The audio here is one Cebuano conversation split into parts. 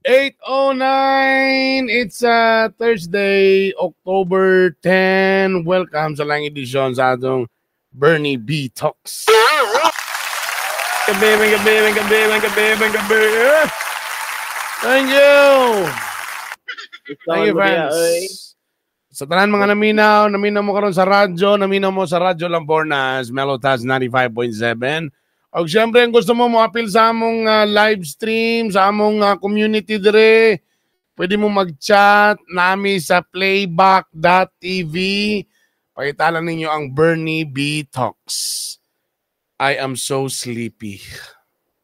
8:09. It's Thursday, October 10. Welcome sa laing edisyon sa atong Bernie B Talks. Gabi, may gabi, may gabi, may gabi, may gabi. Thank you. Thank you, friends. Sa tanan mga naminaw, naminaw mo karon sa radyo, naminaw mo sa Radyo Lambornas, Melotaz 95.7. Og siyempre, kung gusto mo mo-apil sa among live stream, sa among community dire, pwede mo mag-chat nami sa playback.tv. Pakita lang ninyo ang Bernie B Talks. I am so sleepy.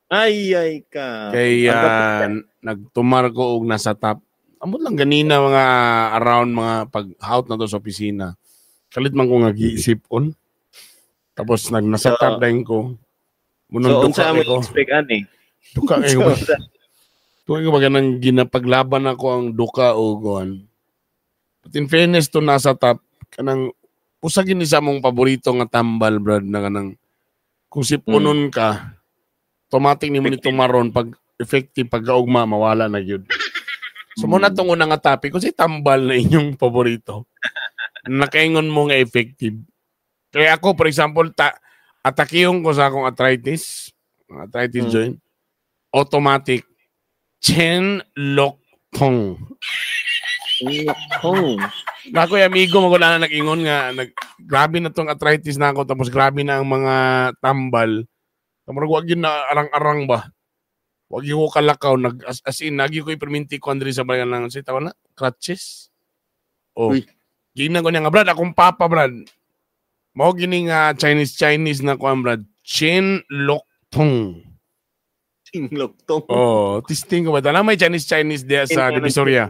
Ay, ay ka. Kaya nagtumar ko og nasa top. Amot lang ganina mga around mga pag-out na to sa opisina. Kalit man ko nga giisip on. Tapos nag nasa top din ko. Munong so, duka ko. Expect ani? Duka kayo ba? Duka ko ba ganang ginapaglaban ako ang duka o goan. But in fairness to nasa top, kanang usa gini sa mong paborito nga tambal, brad, na kanang kung sipunon ka, automatic nimo ni tumaron pag effective pagkaugma mawala na gyud. So muna tong una nga topic kasi tambal na inyong paborito. Nakaingon mo nga effective. Kaya ako, for example, atakihon ko sa akong arthritis joint, automatic, Chen Lok Tong. Tong. Ako yung amigo, magula na nag-ingon nga, grabe na tong arthritis na ako, tapos grabe na ang mga tambal. Tapos wag yun na arang-arang ba? Wag yung ko kalakaw, as in, nagi ko iperminti ko Andre sa bayan lang, say, tawa na, crutches. Oh. Ginan ko niya nga, brad, akong papa, brad. Mao gini nga Chinese na kuan, brad. Chin Lok Tong. Chin Lok Tong. Oh, testing ko ba? Tala may Chinese diya sa Divisoria.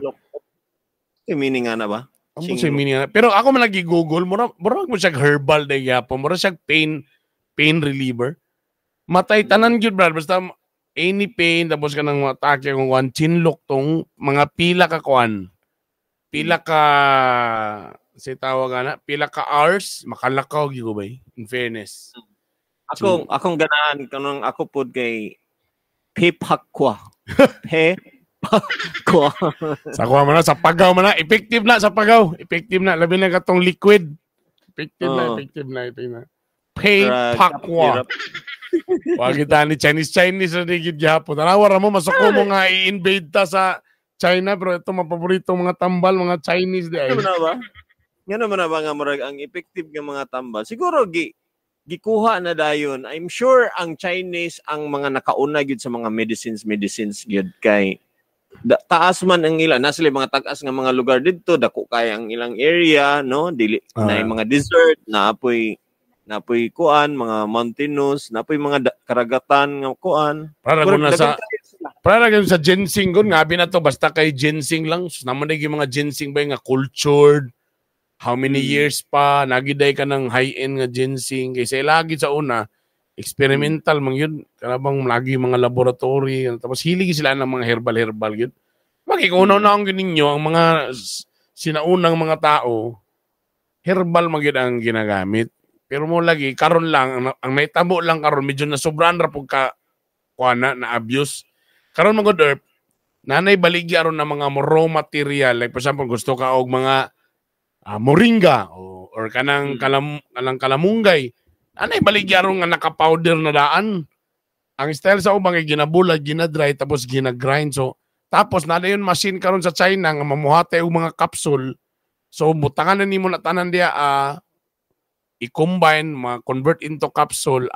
Meaning nga na ba? Ang sa meaning nga. Pero ako man lagi Google, mura mo siya herbal day gyapon, mura siya pain reliever. Matay tanan gyud, brad, basta any pain tapos ka nang atake kung kuan Chin Lok Tong, mga pila ka kuan. Pila ka si tawag ana, pila ka hours makalakaw gyud ko bay, in fairness. Akong ganahan kanang ako pod kay Pepakwa. Pepakwa. Sa kuha man na, sa pagaw man na, effective na sa pagaw, effective na labi na katong liquid. Effective na, effective na, effective na. Pepakwa. Wa kita ni Chinese na digid gyapon. Tanawa ra mo masuko mo nga i-invade ta sa China, pero ito mga paborito mga tambal mga Chinese di ay. Ano na ba? Ngano man na ba nga murag ang effective nga mga tambal? Siguro gikuha na dayon. I'm sure ang Chinese ang mga nakauna gyud sa mga medicines gyud kay taas man ang ila, na sila mga tag-as nga mga lugar didto, dako kay ang ilang area, no? Dili na mga desert, naapoy kuan, mga mountainous, naapoy mga karagatan nga kuan. Para na sa para sa ginseng gun, ngabi na to basta kay ginseng lang. So, naman yung mga ginseng ba nga cultured? How many years pa nagiday ka ng high-end nga ginseng kaysa lagi sa una experimental man yun, kanabang lagi mga laboratory tapos hilig sila ng mga herbal yun. Makikunaw na ang ninyo ang mga sinaunang mga tao, herbal man gyud ang ginagamit. Pero mo lagi karon lang ang naitabo lang karon medyo nasobran ra pug ka kuana na abuse. Karon man gud herb nanay baligya aron na mga raw material, like for example gusto ka og mga moringa or kanang kanang kalamunggay. Anay baligya aron nga naka-powder na daan. Ang style sa ubang ay ginabulag, ginadry tapos ginagrind. So tapos na yun machine karon sa China nga mamuhatay og mga capsule. So butangan na nimo na tanan diya i-combine, ma-convert into capsule,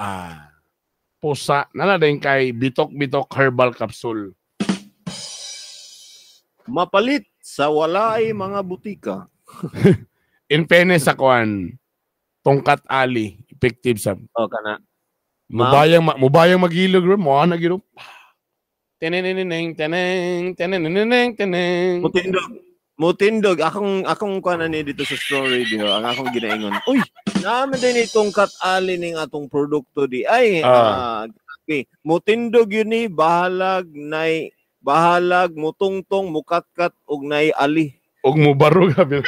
pusa na na din kay bitok-bitok herbal capsule. Mapalit sa wala ay mga butika. In fairness sa kuan, Tongkat Ali, effective sa. Oh, kana. Mubayang magilog ro, mo ana gyud. Teneneneng teneng teneneneng teneng. Mutindog. Mutindog akong kuan ani dito sa Strong Radio, ang akong ginaingon. Uy, naman din itong Tongkat Ali ning atong produkto di ay okay. Mutindog yun ni bahalag nay bahalag mutungtong mukatkat og nay ali. Og mubarog abi.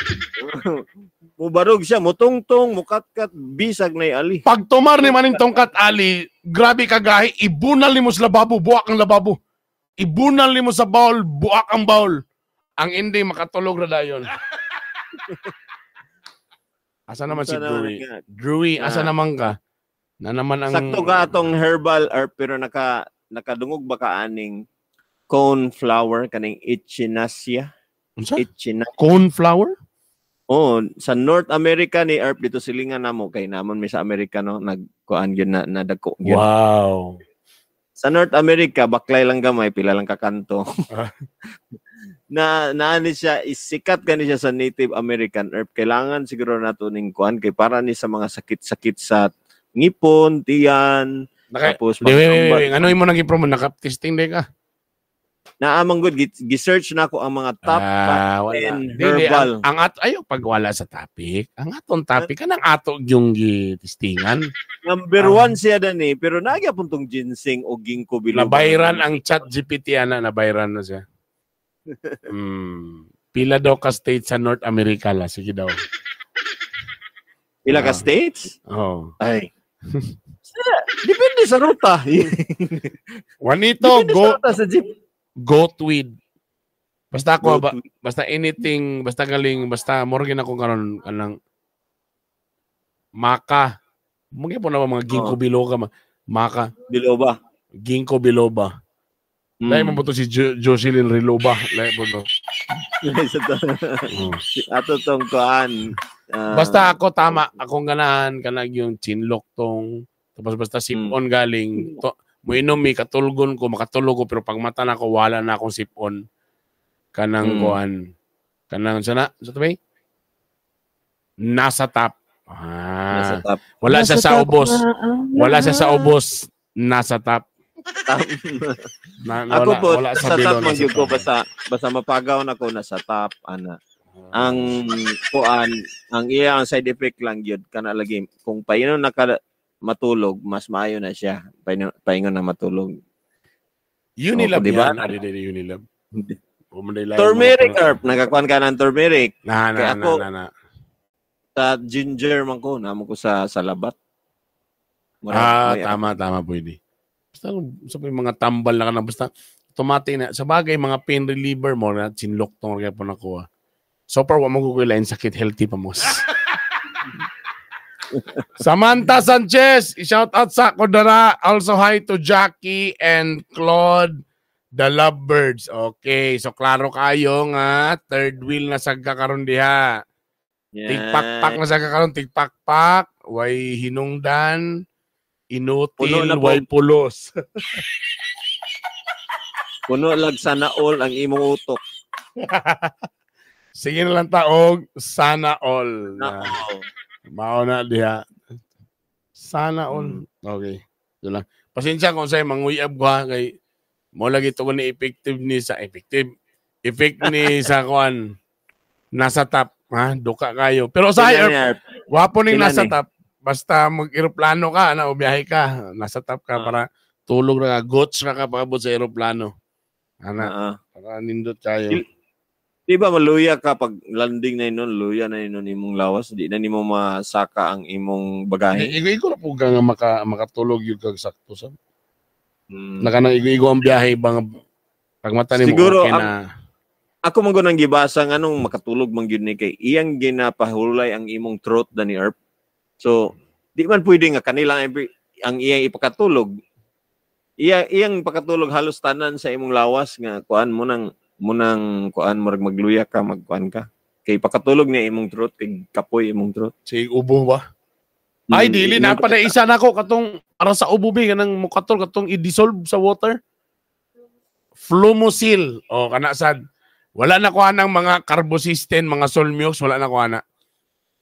Mubarog siya, mutungtong, mukatkat, bisag nay ali. Pag tumar ni maning Tongkat Ali, grabe kagahi, ibunal nimo sa lababo, buwak ang lababo. Ibunal nimo sa bowl, buak ang bowl. Ang ending, makatulog ra dayon. Asa naman si Unsa naman Drewy? nga? Drewy, asa Ah. naman ka? Na naman ang Sakto ka atong herbal herb, pero nakadungog ba ka aning cone flower, kaning echinacea? Unsa? Echinacea. Cone flower? Oh, sa North America ni herb dito silingan namo kay namon mi sa Amerika, no, nagkuan gyud na nadagko gyud. Wow. Sa North America, baklay lang gamay, pila lang kakanto. Ah. Na naani siya, isikat gani siya sa Native American herb. Kailangan siguro nato ning kuan kay para ni sa mga sakit-sakit sa ngipon, tiyan, Naka, tapos Di, wait, wait, pagkambat. wait. Ano imo nang i-promote? Naka-testing day ka? Naamang good gi-search na ako ang mga top Ah, wala. 10 Di, di, herbal. Ang ato, ayo pag wala sa topic. Ang atong topic, kanang ato yung gitistingan. Number Ah. 1 siya dani, pero nagyapon tong ginseng o ginkgo biloba. Nabayran ang Chat GPT, ana, nabayran na siya. Pila daw ka state sa North America la. Sige daw. Pila ka Ah. states? Oh. Ay. Depende sa ruta. Juanito, Depende go sa ruta sa jeep. goatweed. Basta ako ba, Goatweed. basta anything, basta galing, basta morgan ako karon kanang maka. Mungkin po na ba mga ginkgo Oo. biloba, maka, Biloba. Ginkgo biloba. Lahi mo to si Jocelyn Reloba. Lahi mo to. Sa to. Oh. Ato tong kuan. Ah, Basta ako tama, akong ganahan kanag yung chinlock tong tapos basta sipon galing to, muinom mi katulgon ko, makatulog ko, pero pag mata na ako, wala na akong sipon kanang kuan kanang sana sa tabi nasa top. Ah, Nasa top. Wala siya Nasa sa top ubos. na ang Wala siya sa lahat. ubos, nasa top. Top. Na, Ako wala, po, wala sa bilo, top man nasa gyud ko, top. basta basta mapagaw na ko, nasa top ana. Ang kuan, ang iya ang side effect lang gyud kana lagi kung paingon na ka matulog, mas maayo na siya. Paingon, paingon na matulog. Unilab Oo, di ba? yan. Ah, di, di, di, Unilab. Pumunday Turmeric herb, nagakuan ka ng turmeric. Na, na, Kaya na, ako- na, na. Sa ginger man ko, namo ko sa labat. Ah, May- tama, tama, pwede. Basta, sa may mga tambal na ka na, basta, tumati na. Sa bagay, mga pain reliever mo, na sinlok tong kaya po nakuha. So far, wa mo kukulilain sakit, healthy pa mos. Samantha Sanchez, shout out sa Kodara. Also, hi to Jackie and Claude, the Lovebirds. Okay, so klaro kayo nga, third wheel na sa kakaroon diha. Yeah. Tigpakpak na sa kakaroon, tigpakpak, way hinungdan, Puno inutil, na po. way pulos. Puno lag sana all ang imong utok. Sige na lang taog, sana all. Na, Na, mao na diha. Sana all. Okay. Yun lang. Pasensya kung sa'yo, manguyab ko ha, kay mo lagi ito ni effective ni sa effective. Effect ni sa kuan. Nasa top. Ha? Duka kayo. Pero sa Sila ni Herb. Wapo ning Sila nasa ni. top. Basta mag-eroplano ka, na, o biyahe ka, nasa top ka Ah. para tulog ra ka, goats ra ka pagabot sa eroplano. Ana, Oo. para nindot kayo. Di ba maluya ka pag landing na inon, luya na inon imong lawas, di na nimo masaka ang imong bagahe. Igo-igo ra po ka nga makatulog yun kag sakto sa. Mm. Naka nang igo-igo ang biyahe bang pag mata nimo Siguro okay ang- na. Ako man gud ang gibasa nga nung makatulog man gyud ni kay iyang ginapahulay ang imong throat dani Erp. So, di man pwede nga kanila ang iyang ipakatulog. Iyang ipakatulog halos tanan sa imong lawas nga kuan mo nang kuan murag magluya ka, magkuan ka. Kay pakatulog niya imong throat kay kapoy imong throat. Sige, ubo ba? Ay, dili na pa na isa na ko katong para sa ubo bi kanang mukatol katong i-dissolve sa water. Flumosil. O kana sad. Wala na kuha ng mga carbosystem, mga Solmux, wala na kuha na.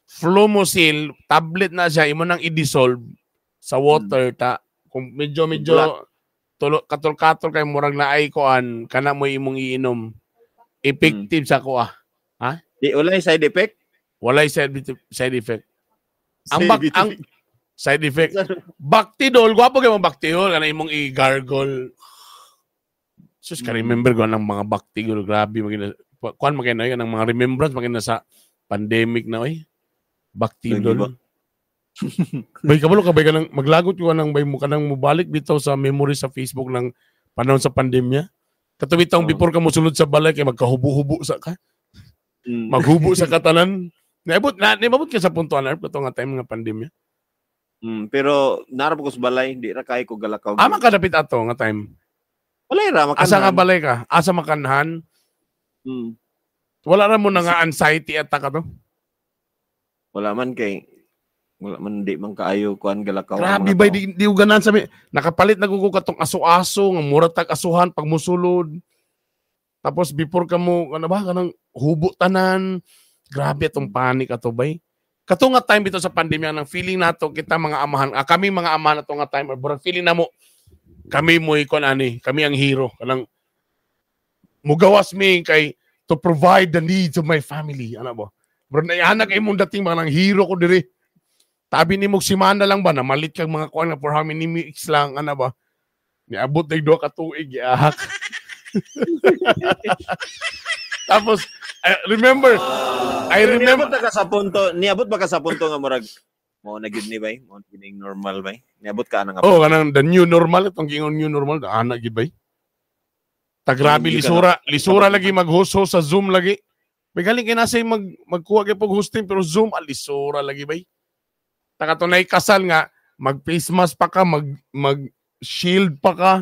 Flumosil, tablet na siya, imo nang i-dissolve sa water ta. Kung medyo medyo tulo katol-katol kay murag na ay kuan, kana mo imong iinom. Effective sa kuha. Di walay side effect. Walay side effect. Ang bak ang side effect. Bactidol, gwapo kay mong Bactidol kana imong i-gargle. Sus, ka remember ko ng mga Bactidol, grabe magina kuan magina ng mga remembrance magina sa pandemic na oy. Bactidol. Bay kabalo ka bay kanang maglagot ko nang bay mo kanang mobalik bitaw sa memory sa Facebook ng panahon sa pandemya. Kato bitong before ka mosulod sa balay kay magkahubo-hubo sa ka. Maghubo sa katanan. Naibot na niabot ka sa punto ana kato nga time nga pandemya. Pero narap ko sa balay, di ra kay ko galakaw. Ama ka dapit ato nga time. Walay ra makanhan. Asa nga balay ka? Asa makanhan? Wala ra mo na nga anxiety attack ato. Wala man kay wala man di man kaayo kuan galakaw. Grabe bay di ganahan sa mi. Nakapalit na ko katong aso-aso nga mura tag asuhan pag musulod. Tapos before ka mo ano ba kanang hubo tanan. Grabe atong panic ato bay. Kato nga time bitaw sa pandemya nang feeling nato kita mga amahan, kami mga amahan ato nga time, or feeling namo kami mo'y kuan ani, kami ang hero kanang mugawas mi kay to provide the needs of my family, ana ba? Bro, naianak kay imong dating mga nang hero ko diri. Tabi nimo simana lang ba namalit kag mga kuan nga for how many weeks lang ana ba? Niabot dag 2 ka tuig giahak. Tapos remember, I remember niabot ka sa punto, niabot ba ka sa punto nga murag mao na gyud ni bay, mao na gyud normal bay. Niabot ka ana nga. Oh, kanang the new normal itong giingon new normal, ana gyud bay. Ta grabe lisura, lisura lagi mag-host sa Zoom lagi. May galing kay nasa magkuha kay pag hosting pero Zoom lisura lagi bay. Ta kato nay kasal nga mag face mask pa ka, mag shield pa ka.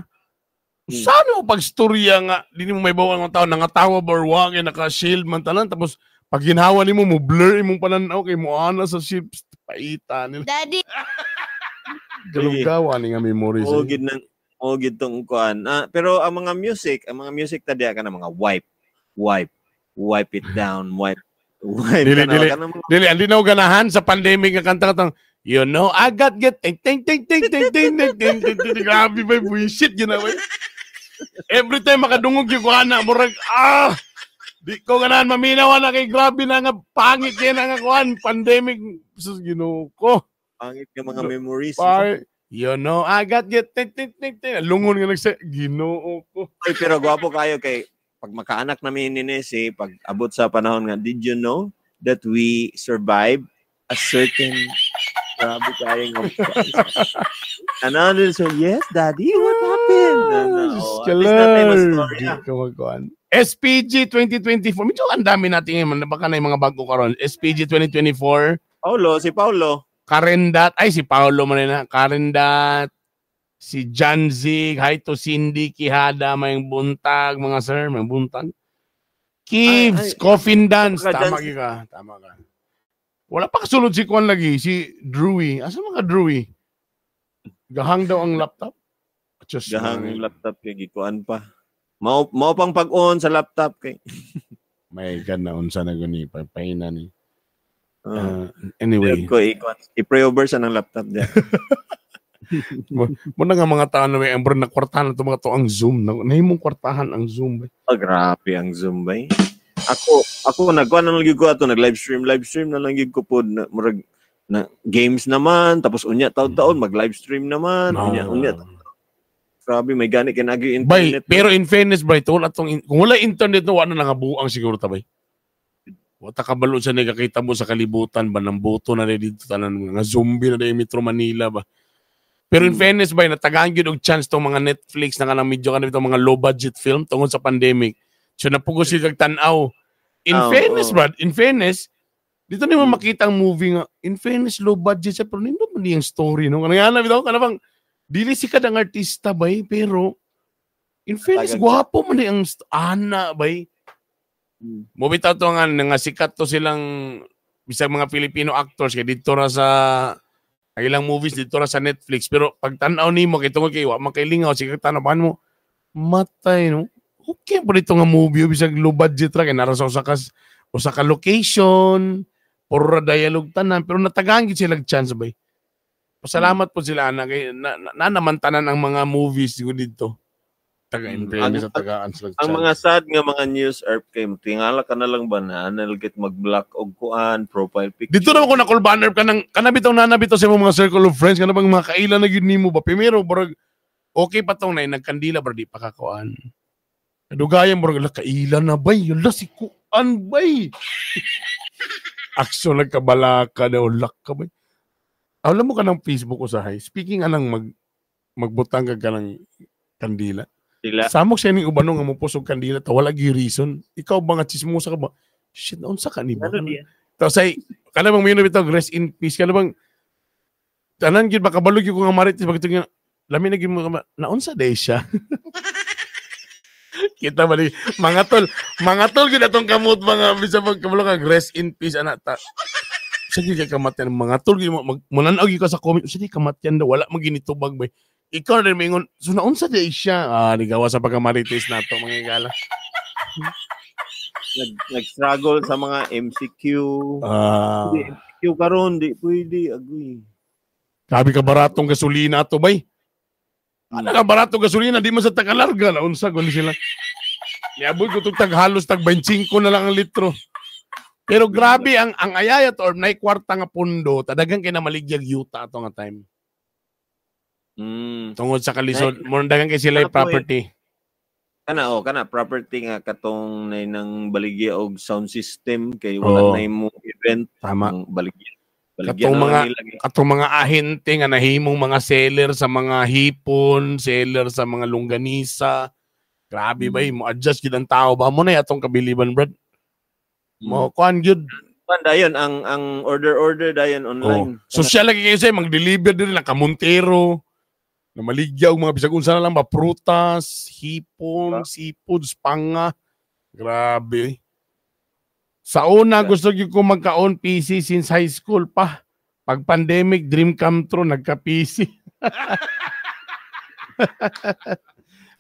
Saan mo pagstorya nga di mo may bawang ang tao nangatawa ba or wa kay naka-shield man tanan tapos pag ginhawa nimo mo blur imong pananaw kay mo ana sa shield paita nila. Daddy. Galunggawa ni nga memories. Oh, gid nang oh gid tong kuan. Pero ang mga music tadya ka na mga wipe, wipe, wipe it down, wipe. Wipe dili ka na, dili. ka na mga... Dili andi na ganahan sa pandemic nga kanta katong you know I got get ting ting ting ting ting ting ting ting ting ting. Grabe bay bullshit gina bay. Every time makadungog yung kuana, murag, di ko ganahan maminaw na kay grabe na nga pangit yan nga kuan, pandemic, sus Ginoo ko. Pangit nga mga memories. Par, you know, I got get, ting, ting, ting, ting. Lungon nga nagsa, Ginoo ko. Ay, pero gwapo kayo kay, pag makaanak namin ni Nessie, pag abot sa panahon nga, did you know that we survived a certain, grabe kayo nga. Ano, so, yes, Daddy, what happened? Ano, oh, at least natin mas story. SPG 2024. Medyo ang dami natin ngayon. Baka na yung mga bago karon. SPG 2024. Paulo, si Paulo. Karendat. Ay, si Paulo man na. Karendat. Si John Zig. Hi to Cindy Quijada. May buntag, mga sir. May buntag. Kibs. Coffin Dance. Tama ka. Tama ka. Wala pa kasulod si Kwan lagi. Si Drewy. Asa mga Drewy? Gahang daw ang laptop? Diyos, gahang ang laptop kay gikuan pa. Mao pang pag-on sa laptop kay. May God na unsa na guni pahina ni. Anyway, ko i-pray over sa ng laptop diya. Muna nga mga tao na may ambro na kwartahan na mga to ang Zoom. Nahimong kwartahan ang Zoom. Bay. Oh, grabe ang Zoom bay. Ako nagkuan na lang gyud ko ato nag live stream na lang gyud ko pod na, murag na games naman tapos unya taon-taon mag live stream naman unya unya. Grabe may gani kay nagi internet. Bay, pero in fairness bay tol atong kung wala internet no wala na nga buang siguro ta bay. Wa ta kabalo sa nagakita mo sa kalibutan ba nang boto na dito tanan nga zombie na dai Metro Manila ba. Pero in fairness bay natagaan gyud og chance tong mga Netflix na kanang medyo kanang itong mga low budget film tungod sa pandemic. So napugos sila tan-aw. In fairness brad, in fairness dito nimo makita ang movie nga in fairness low budget siya pero nindot man yung story no. Kanang ana bitaw kana bang dili si kadang artista bay pero in fairness gwapo man ang ana bay. Mo bitaw to nga sikat to silang bisag mga Filipino actors kay didto ra sa ang ilang movies didto ra sa Netflix pero pag tan-aw nimo kay tungod kay wa man kay lingaw sige tan-awan mo matay no. Okay po dito nga movie bisag low budget ra kay nara sa usa ka location puro ra dialogue tanan pero natagaan gid sila chance bay. Pasalamat po sila ana kay na naman tanan ang mga movies siguro dito. Taga in fairness sa tagaan sila. Ang mga sad nga mga news erp kay tingala ka na lang ba na analgit mag-block og kuan profile picture. Dito naman ko na call banner ka nang kana bitaw na bitaw sa imong mga circle of friends kana bang mga kaila na gyud nimo ba primero murag okay pa tong nay nagkandila bro di pa ka kuan. Dugayan murag la kaila na bay yula si kuan bay. Aksyon nagkabalaka daw lak ka bay. Alam mo ka ng Facebook usahay. Speaking anang magbutang ka ng kandila. Sila. Samok siya ning ubano nga mupos og kandila ta wala gyud reason. Ikaw ba nga chismosa ka ba? Shit, unsa ka ni ba? Ano diya? Tapos ay kana bang minyo bitaw rest in peace, kana bang tanan gyud makabalog gyud ko nga marites bagito nga lami na gyud mo naunsa day siya. Kita ba ni mga tol gyud atong kamot mga bisa pag kabalo ka rest in peace ana ta. Sa gyud kay kamatayan mga tol gyud munan-aw gyud ka sa comment, sa di kamatayan daw wala man ginitubag bay. Ikaw na rin maingon, so naunsa day siya. Ah, nigawa sa pagkamarites nato mga higala. Nag-struggle sa mga MCQ. Ah. Hindi, MCQ karon di pwede agoy. Grabe ka baratong gasolina ato bay. Ano ka baratong gasolina di man sa tagalarga na unsa guni sila. Niabot ko tug tag halos tag 25 na lang ang litro. Pero grabe ang ayayat or nay kwarta nga pundo, tadagan kay na maligyag yuta ato nga time. Tungod sa kalisod, mo dagan kay sila Ano po, property. Kana oh, kana property nga katong nay nang baligya og sound system kay wala Oo. nay mo event. Tama. Ang baligya. Baligya Katong na lang mga nila. katong mga ahente nga nahimong mga seller sa mga hipon, seller sa mga longganisa. Grabe ba mo adjust gid ang tao ba mo na atong kabiliban brad. Mo kuan gyud. Kuan dayon ang order dayon online. Oh. Social lagi kayo say mag-deliver diri lang kamontero. Na maligya og mga bisag unsa na lang ba prutas, hipon, seafoods, panga. Grabe. Sa una gusto gyud ko magkaon PC since high school pa. Pag pandemic, dream come true, nagka-PC.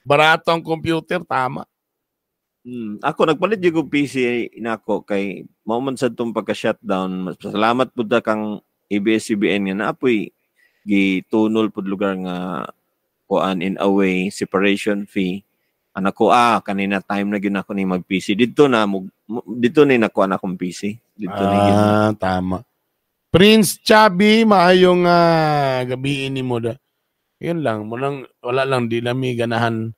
Barato ang computer, tama. Ako nagpalit jud og PC nako kay mao man sad tong pagka-shutdown. Salamat pud ta kang ABS-CBN nga naapoy gitunol pud lugar nga kuan in a way separation fee. Anak ko kanina time na gyud nako ni mag PC didto na didto ni nakuan akong PC didto ni gyud. Ah, tama. Prince Chubby, maayong gabi ini mo da. Yun lang, munang wala lang di nami ganahan.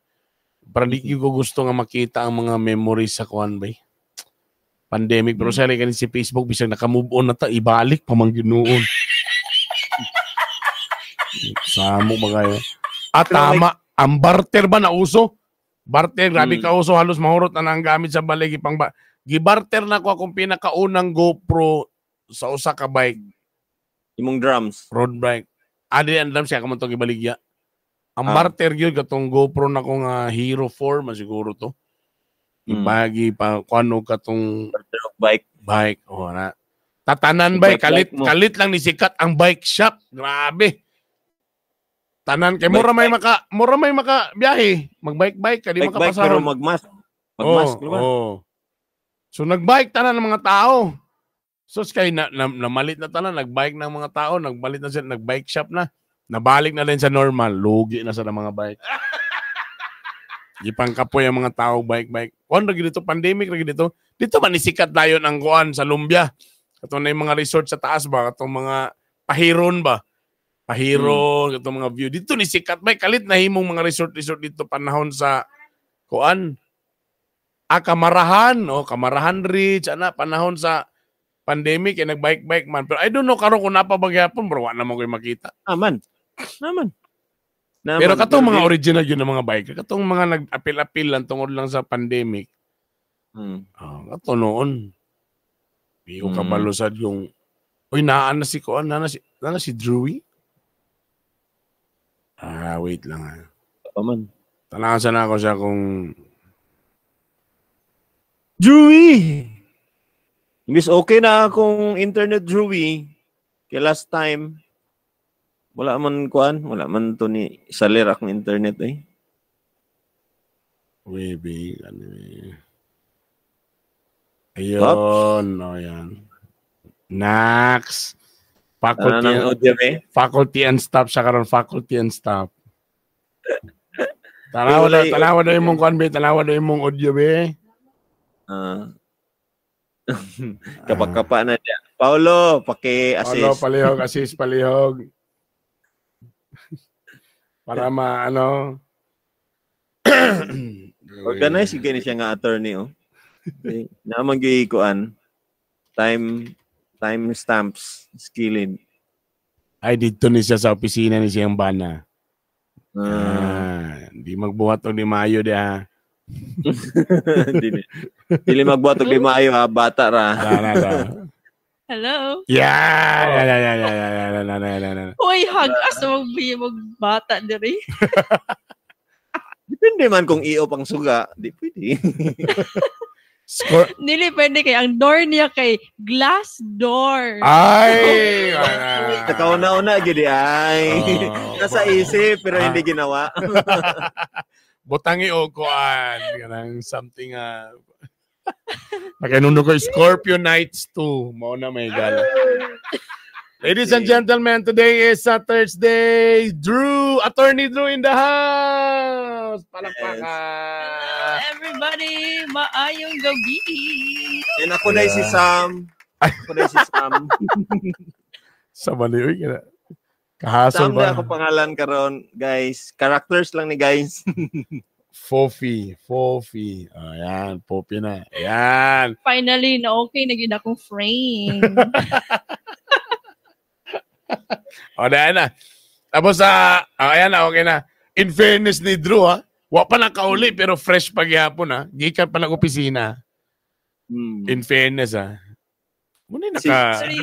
Para di ko gusto nga makita ang mga memories sa kuan bay. Pandemic pero sa kani si Facebook bisag naka-move on na ta ibalik pa man gyud noon. Samo ba kayo? Ah, tama. Ang barter ba na uso? Barter, grabe ka uso. Halos mahurot na ang gamit sa balay. Gipang ba? Gibarter na ko akong pinakaunang GoPro sa usa ka bike. Imong drums. Road bike. Adi ang drums kaya ka man itong ibaligya. Ang barter yun, katong GoPro na kong Hero 4, man siguro to. Ibagi pa, kuano katong barter og bike. Bike, oh na. Tatanan ba, kalit, kalit lang ni sikat ang bike shop. Grabe. Tanan kay mura may maka biyahe, magbike-bike ka di makapasahon. Pero magmask. Magmask oh, oh. So nagbike tanan ng mga tao. So kay na namalit na tanan, nagbike ng mga tao, nagbalit na sila, nagbike shop na. Nabalik na rin sa normal, lugi na sa mga bike. Gipangkapoy ang mga tao bike-bike. Kuan ra dito pandemic ra dito. Dito man isikat dayon ang kuan sa Lumbia. Kato na yung mga resort sa taas ba, katong mga pahiron ba. Pahiron, katong mga view. Dito ni sikat bay kalit na himong mga resort dito panahon sa kuan. Ah, Kamarahan, oh, Kamarahan Ridge, ana panahon sa pandemic eh, nagbike-bike man. Pero I don't know karon kung napa ba gyapon, bro, wa na mo koy makita. Aman. Naman. Naman. Pero katong mga original yun ng mga biker, katong mga nag-apil-apil lang tungod lang sa pandemic. Oh, kato noon. Di ko kabalusad yung uy, naan na si kuan, naa na si Drewy. Ah, wait lang ha. Aman. Tanasan na ako siya kung Drewy! Imbis okay na akong internet, Drewy. Kaya last time, wala man kuan, wala man to ni salir akong internet eh. Webby, ano eh. Ayun, oh yan. Next. Faculty, audio, eh? Faculty and staff siya karon, faculty and staff. Tanawa na imong kuan be, tanawa na imong audio be. Kapag-kapa na siya. Paolo, paki-assist. Paolo, palihog, assist, palihog. Para maano. Organize yung ganyan siya nga attorney, oh. Naman gikuan. Time stamps, skillin. Ay, dito ni siya sa opisina ni siyang bana. Di magbuhat og di maayo di ha. Dili. Dili magbuhat og di maayo ha, bata ra. Na, na, na. Hello. Yeah. Uy, hagas mag magbata diri. Depende man kung iyo pang suga, di pwede. Score. Dili pwede kay ang door niya kay glass door. Ay! Nakauna-una gid ay. Oh. Nasa isip pero hindi ginawa. Butangi o kuan kanang something Nakanundo ko Scorpio Nights 2. Mao na may gala. Ladies and gentlemen, today is a Thursday. Drew, Attorney Drew in the house. Palakpakan. Hello everybody, maayong gabi. And ako na si Sam. Ako na si Sam. Sa mali, uy, kina. Kahasol Sam na ba? ako pangalan karon, guys. Characters lang ni guys. Fofi, Fofi. Ayan, Fofi na. Ayan. Finally, na okay na gid akong frame. O, na na. Tapos, ayan na, okay na. In fairness ni Drew, ha? Wa pa nakauli, pero fresh pa gihapon, ha? Gikan pa ng opisina. In fairness, ha? Muna naka... Sorry.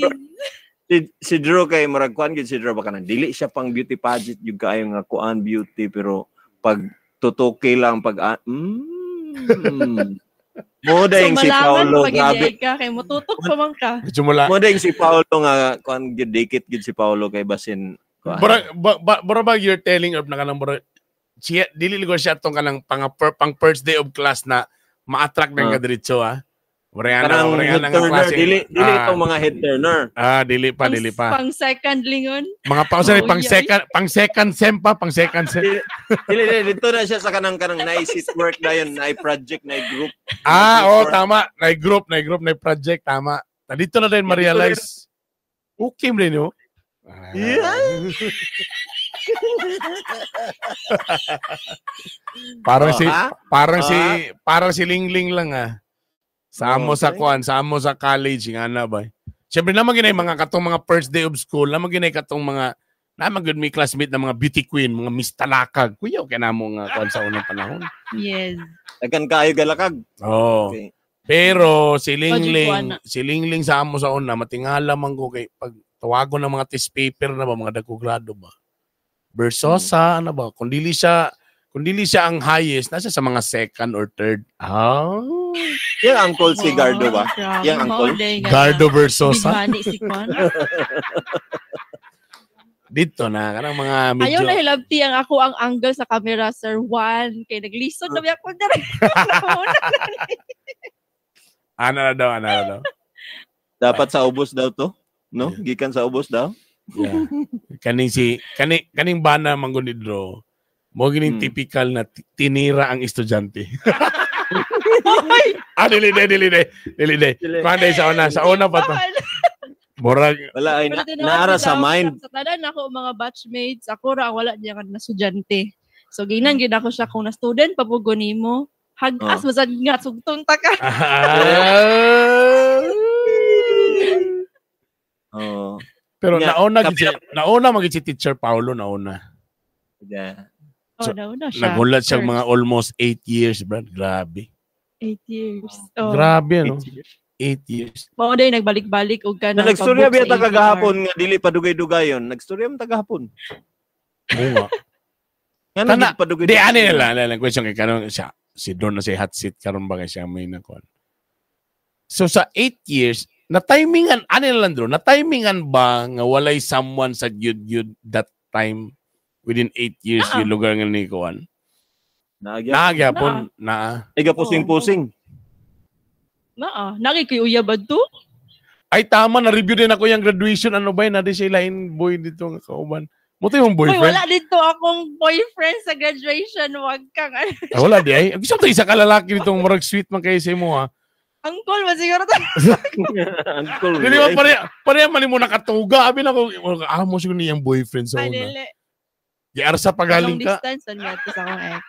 Si Drew kay murag kuan gyud si Drew baka nang dili siya pang beauty pageant gyud kaayo nga kuan beauty pero pag tutuki lang pag Mo dayong So si malaman Paolo pag grabe. hindi ka kay mututok pa man ka. Medyo mula. Mo dayong si Paolo nga kuan gyud dikit gyud si Paolo kay basin kuan. Bara ba you're telling Herb na kanang bara siya, dili ligo siya tong kanang pang first day of class na ma-attract ng kadiretso, ha? Bara Kanang nga head nga turner klase. dili itong mga head turner. Ah, dili pa, dili pa. Pang second lingon. Mga pang sorry, Oh, pang yeah. second, pang second sem pa, pang second sem. Dili dito na siya sa kanang nice it work na yun, na project, na group. Ah, oh, tama. Na group, na project, tama. Na dito na din ma-realize. Okay mo rin, no? Ah. Yeah. Parang Oh, si ha? parang si parang si Lingling lang ah. Sa amo sa Okay. kuan, sa amo sa college nga na ba. Siyempre naman ginay mga katong mga first day of school, naman ginay katong mga naman gud may classmate na mga beauty queen, mga Miss Talakag. Kuya, okay na mo nga kuan sa unang panahon. Yes. Daghan kaayo galakag. Oh. Okay. Pero si Pwede Lingling, kuana. si Lingling sa amo sa una, matingala man ko kay pag tawagon ng mga test paper na ba, mga dagko grado ba. Versosa, ano ba, kung dili siya ang highest, nasa sa mga second or third. Ah. Yang uncle si Gardo ba? Grabe, Yang uncle? mao day nga Gardo na. Versosa. Big money si Kwan. Dito na, kanang mga medyo... Ayaw na hilabti ang ako ang angle sa camera, Sir Juan. Kay naglisod na biya ko diri. Ana na daw, ana na daw. Dapat sa ubos daw to, no? Gikan sa ubos daw. Yeah. Kaning si kaning bana manggod ni Drew. Mo gining typical na tinira ang estudyante. Ah, dili de, dili de. Dili de. Kuan day sa una pa to. Murag Wala ay Pero tinuod naara bitaw, sa mind. Sa tanan ako mga batchmates, ako ra ang wala niya nga na estudyante. So ginan gid ako siya kung na student pa pugo nimo. Hagas Oh. masad nga sugton ta ka. Ah. Oh. Pero Nga, nauna gid nauna magid si Teacher Paulo nauna. Yeah. Oh, So, nauna siya. Nagulat siya First. mga almost 8 years, bro. Grabe. 8 years. Oh. Grabe, ano? 8 years. Mao day nagbalik-balik og Na kanang nagstorya pag-book biya sa ta APR. kagahapon nga dili pa dugay-dugayon. Nagstorya man ta gahapon. Oo nga. Nga Tana, naging padugay. Di, ano nila, ano question kay karon siya, si Don na si hot seat karon ba kay siya may nakuan. So sa 8 years, na timingan ano nila lang Drew, na timingan ba nga walay someone sa gyud gyud that time within 8 years Naa. yung lugar nga ni kuan? Naagya. Naagapon na. Iga pusing-pusing. Naa, nagi kay uyab adto. Ay tama na review din ako yung graduation ano ba yun na di siya lain boy dito nga kauban. Mo to yung Uy, boyfriend? wala dito akong boyfriend sa graduation. Wag kang ano. Ah, wala di ay. Gusto to isa ka lalaki dito murag sweet man kay sa imo ha. Uncle, man siguro to. Uncle. Dili ba pare man mo nakatuga abi na ko amo siguro niyang boyfriend sa Ay, una. dili. Giarsa Long pagaling ka. distance ang nga to sa akong ex.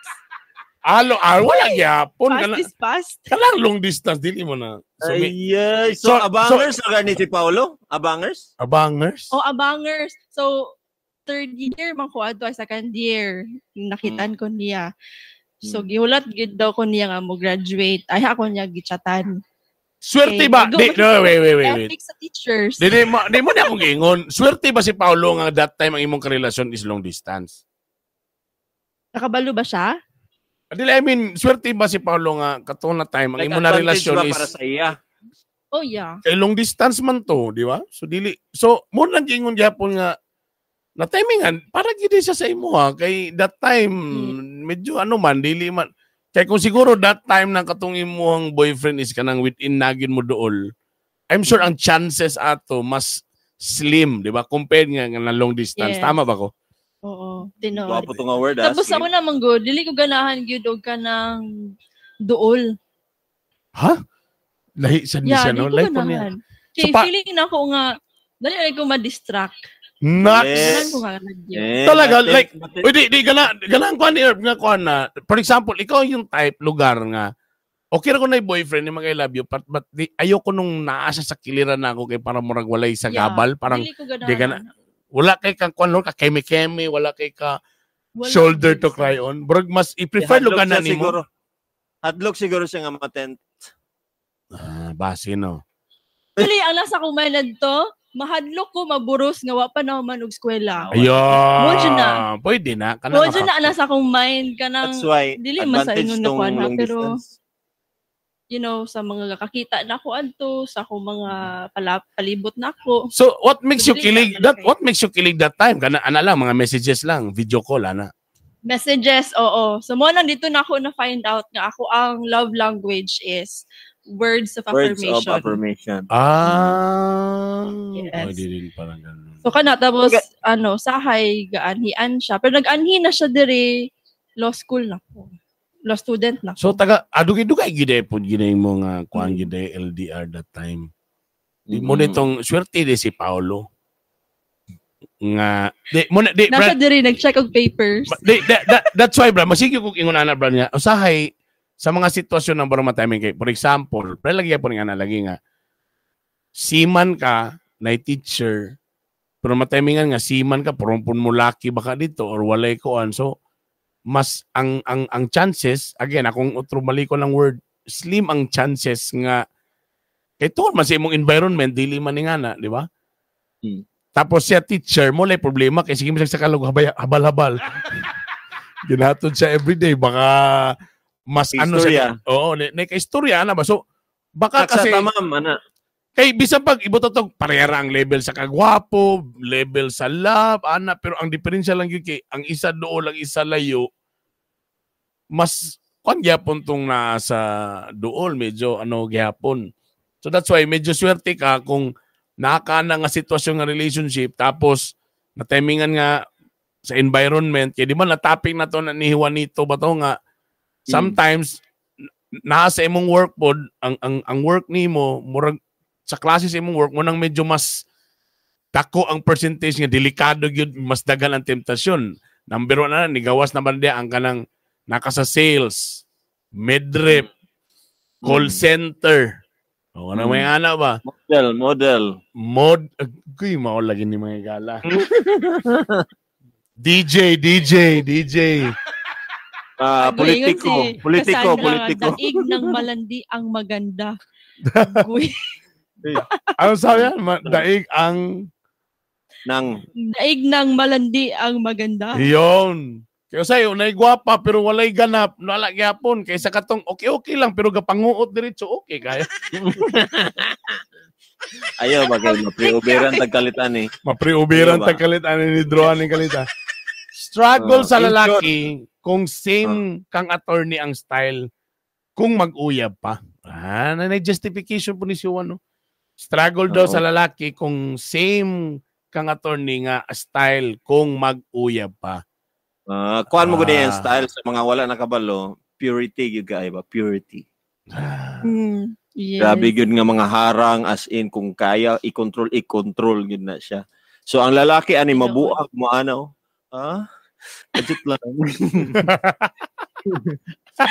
Alo, ah, wala gyapon Past kana. is past. Kanang long distance dili mo na. So, may, Ay, ay. So, abangers na gani si Paolo? Abangers? abangers. Oh, abangers. So, third year man ko adto, ay second year nakitaan ko niya. So gihulat gid daw ko niya nga mo graduate. Ay ako niya gichatan. Swerte Okay, ba? go Di, ba- no, wait, wait, wait, wait. Ethics sa teachers. Di mo na akong giingon. Swerte ba si Paolo nga that time ang imong karelasyon is long distance? Nakabalo ba siya? Dili, I mean, swerte ba si Paolo nga katong na time ang Like, imo na advantage relasyon ba is para sa iya? Oh yeah. kay long distance man to, di ba? So dili, so mo lang giingon gyapon nga na timingan para gid siya sa imo ha, kay that time medyo ano man, dili man kay kung siguro that time nang katong imuhang boyfriend is kanang within nagin mo dool, I'm sure ang chances ato mas slim, di ba? Compared nga nga na long distance. Yes. Tama ba ko? Oo, tinuod. Gwapo to nga word ah. Tapos ako naman good, dili ko ganahan gyud og kanang duol. Ha? Lahi sad ni Yeah, siya, di no? ko Lahi po niya. ganahan. Kay So, feeling na ako nga dali na ko ma-distract. Nuts! Yes. Ganahan ko nga nagyo. Eh, Talaga, like, uy, di, ganahan ko ni Herb nga kuan na. For example, ikaw yung type lugar nga, okay ra ko na yung boyfriend ni mga I love you, but di, ayoko nung naa siya sa kiliran na ako kay parang murag walay sa Yeah. gabal, parang Dili ko ganahan. di wala kay kang kuan lord, ka keme-keme, wala kay ka Wala shoulder to gyud. cry on. Murag mas i-prefer Hadlok lugar na siya nimo. siguro. Hadlok siguro siya nga matent. Ah, base no. Actually, ang nasa akong mind to, mahadlok ko maburos nga wa pa na man og eskwela. Ayun. Mo dyan na. Pwede na. Kanang Mo dyan na nasa akong mind kanang That's why dili man sa advantage ingon na tong kuan ha, long pero distance. you know sa mga kakita na ako adto sa akong mga palibot na ako. So what makes you Dili kilig na that malaki. what makes you kilig that time? Kana ana lang mga messages lang, video call ana. Messages, oo. So mo nang dito na ako na find out nga ako ang love language is words of Words affirmation. of affirmation. Ah. Yes. Pwede din parang ganun. So kana tapos ano sahay gaanhian siya pero nag-anhi na siya dire law school na ko. Law student na ko. So taga adugay-dugay gid eh pud gid mo nga kuan gid eh, LDR that time. Di mo nitong swerte di si Paolo. Nga di mo na di Na siya Brad, dire nag-check og papers. di, that's why bro, masige kog ingon ana bro nga usahay sa mga sitwasyon ng barang matiming kay for example, pre lagi po nga na lagi nga seaman ka na teacher pero matimingan nga seaman ka puro mo laki baka dito or walay koan, so mas ang chances, again akong otro mali ko lang word, slim ang chances nga kay tuon man sa imong environment dili man ni nga na, di ba? Hmm. Tapos siya teacher mo lay problema kay sige mo siya sa kalog habal-habal. Ginhatod siya everyday baka mas ano siya. Oo, ni kay istorya ana ba? So baka Kasi kasi tamam ana. kay bisan pag ibuto tog parehara ang level sa kagwapo, level sa love, ana, pero ang diferensya lang gyud kay ang isa dool ang isa layo, mas kwan gyapon tong nasa dool medyo ano gyapon. So that's why medyo swerte ka kung naka na nga sitwasyon nga relationship tapos na timingan nga sa environment kay di ba na topic na to na ni Juanito ba to nga sometimes naa sa imong work pod ang work nimo murag sa klase sa imong work mo nang medyo mas dako ang percentage nga delikado gyud mas daghan ang temptasyon. Number one na nigawas na man diya ang kanang naka sa sales, medrep, call center. O ano may ana ba? Model. Mod agoy mao lagi ni mga gala. DJ. Ah, Agoy, ingon politiko, si politiko, Cassandra, politiko. Daig ng malandi ang maganda. Agoy. Ano sabi yan? Daig ang Nang Daig ng malandi ang maganda. Yun. Kaya sa'yo, naigwapa pero walay ganap, wala gyapon. Kaysa katong okay-okay lang pero gapanguot diretso, okay kaya. ayaw ba kay mapriuberan tagkalitan eh. Mapriubiran Ano ba? tagkalit ani ni Droan ni kalita. Struggle Oh, sa in lalaki kung same kang attorney ang style kung mag-uyab pa. Ah, na justification po ni si Juan, no? Struggle daw Oo. sa lalaki kung same kang attorney nga style kung mag-uyab pa. Ah, kuan mo gud Ah. yung style sa mga wala nakabalo, purity gyud kay ba, purity. Yes. Grabe gyud nga mga harang as in kung kaya i-control, i-control gyud na siya. So ang lalaki ani Tinuod. mabuag mo ano? Ah? Legit lang. Sa,